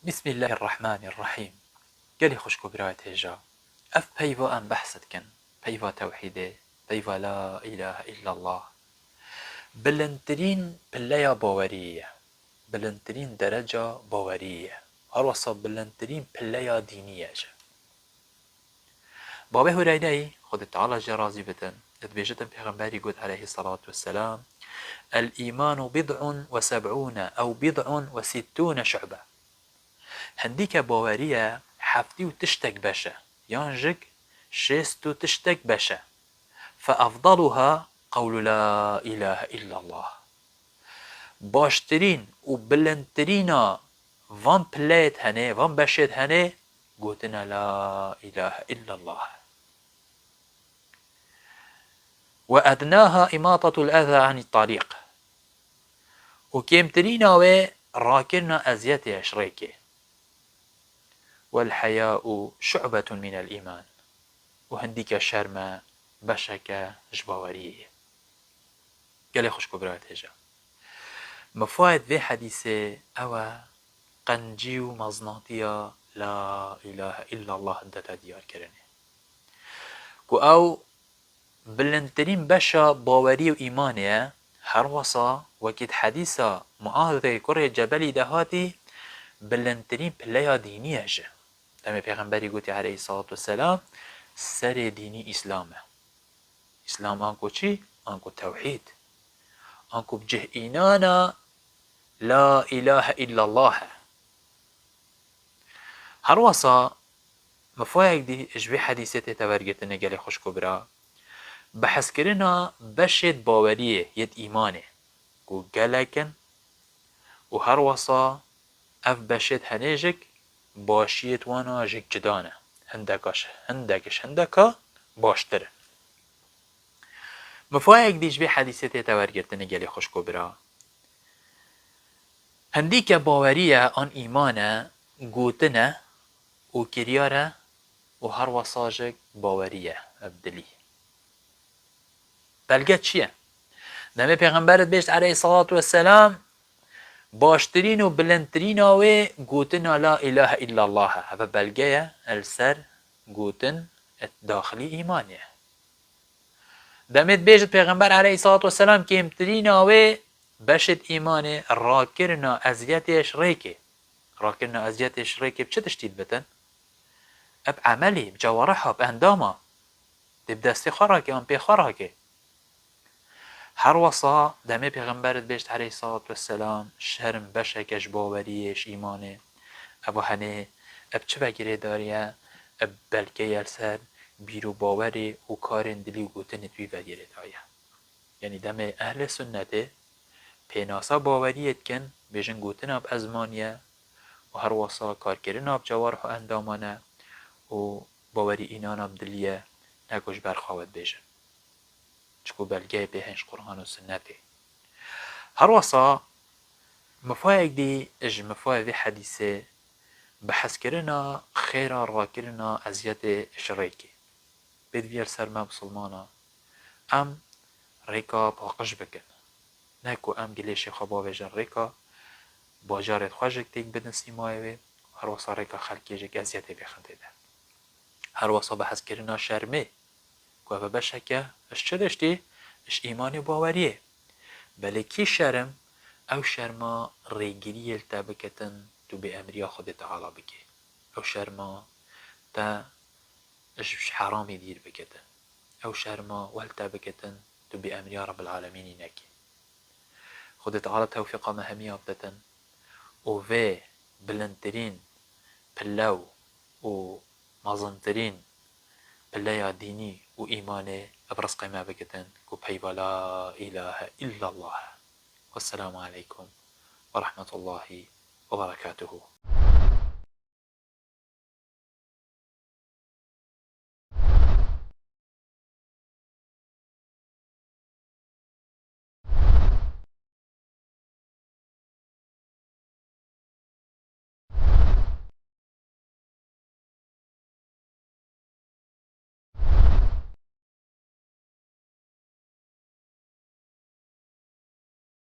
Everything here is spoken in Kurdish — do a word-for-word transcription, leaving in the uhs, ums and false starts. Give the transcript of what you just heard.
Bismillahirrahmanirrahîm. Gelî xwişk û birayê hêja. Ev peyva em behs dikin. Peyva tewhîdê, peyva la îlahe îllallah. Bilindtirîn pileya baweriyê ye. Bilindtirîn dereca baweriyê ye. Her wesa bilindtirîn pileya dînî ye jî. Babê Hureyreyî, Xwedê Teala jê razî bitin, dibêjitin Pêxemberî got aleyhisselatu vesselam, "El-îmanu bid'un ve seb'ûne ew bid'un ve sittûne şu'be." Hindîke baweriye heftî û tiştek beş e, yan jik şêst û tiştek beş e. Fe efdaluha qewlu la ilahe illallah. Baştirîn û bilindtirîna van pileyêt henê, van beşêt henê, gotina la ilahe illallah. Ve ednaha imatatul eza anit tariq. Û kêmtirîna wê rakirina eziyetê ji rêkê. Wel heya'u şu'betun minel îman. Û hindîke şerme beşeke ji baweriyê ye. Gelê xwişk û birayê hêja. Mifayet vê hedîsê ew e, qencî û mezinatiya la ilahe illallah dete diyarkirinê. Ku ew bilindtirîn beşa bawerî û îmanê ye, her wesa wekî di hedîsa Muazê kurê Cebelî de hatî, bilindtirîn pileya dînî ye jî. Demê Pêxemberî gotî aleyhissalatu vesselam, serê dînî Îslam e. Îslam anku çi? Anku tewhîd. Anku bi cih înana la ilahe illallah e. Her wesa mifayek dî ji vê hedîsê tête wergirtinê gelê xwişk û bira. Behskirina beşêt baweriyê yêt îmanê ku gelek in û her wesa ev beşêt henê jik başiyêt wana jik cida ne. Hindeka ji, hindek ji hindeka baştir in. Mifayek dî ji vê hedîsê tête wergirtinê gelê xwişk û bira. Hindîke bawerî ye an îman e, gotin e û kiryar e û her wesa jik bawerî ye, ev dilî. Belge çi ye? Demê Pêxember dibêjt aleyhissalatu vesselam, baştirîn û bilindtirîna wê gotina la ilahe illallah e. Ev belge ye li ser gotin daxilî îmanê ye. Demê dibêjit Pêxember aleyhissalatu vesselam kêmtirîna wê beşêt îmanê rakirina eziyetê ji rêkê. Rakirina eziyetê ji rêkê bi çi tiştî dibitin? Bi emelî, bi cewariha, bi endama. Tê bi destê xwe rake, an pê xwe rake. Her wesa demê Pêxember dibêjt aleyhissalatu vesselam, şerm beşeke ji baweriyê, ji îmanê. Ev henê, ev çi ve girêdariye? Ev belkeye li ser bîr û bawerê û karên dilî û gotinê wî ve girêdariye. Yanî demê ehlê sunnetê pênasa baweriyê dikin, bêjin gotina bi ezmanî ye û her wesa karkirina bi cewarih û endaman e û bawerî înana bi dilî ye, ne ku ji ber xwe we dibêjin. Çiku belgeyê pê hên ji Quran û sunnetê. Her wesa mifayek dî ji mifayê vê hedîsê behskirina xêra rakirina eziyetê ji rêkê. Pê diviyê li ser me misilmana em rêka paqij bikin. Ne ku em gilê şêxa bavêjin rêka bajarê xwe jik têk bidin sîmayê wê, her wesa rêka xelkê jik eziyetê bêxin tê de. Her wesa behskirina şermê, ku ev beşeke ji çi tiştî? Ji îmanê baweriyê. Belê kî şerm, ew şerma rêgiriyê li te biketin tu bêemriya Xwedê Teala bikî. Ew şerma te ji heramî dîr biketin. Ew şerma wel te biketin tu bêemriya Rebbil Alemînî nekî. Xwedê Teala tewfîqa me hemiya bidetin û vê bilindtirîn pilew û mezintirîn pileya dînî û îmanê bi rizqê me bikitin ku peyva la îlahe îllallah e. Wesselamu aleykum ve rahmetullahi ve berekatuhu.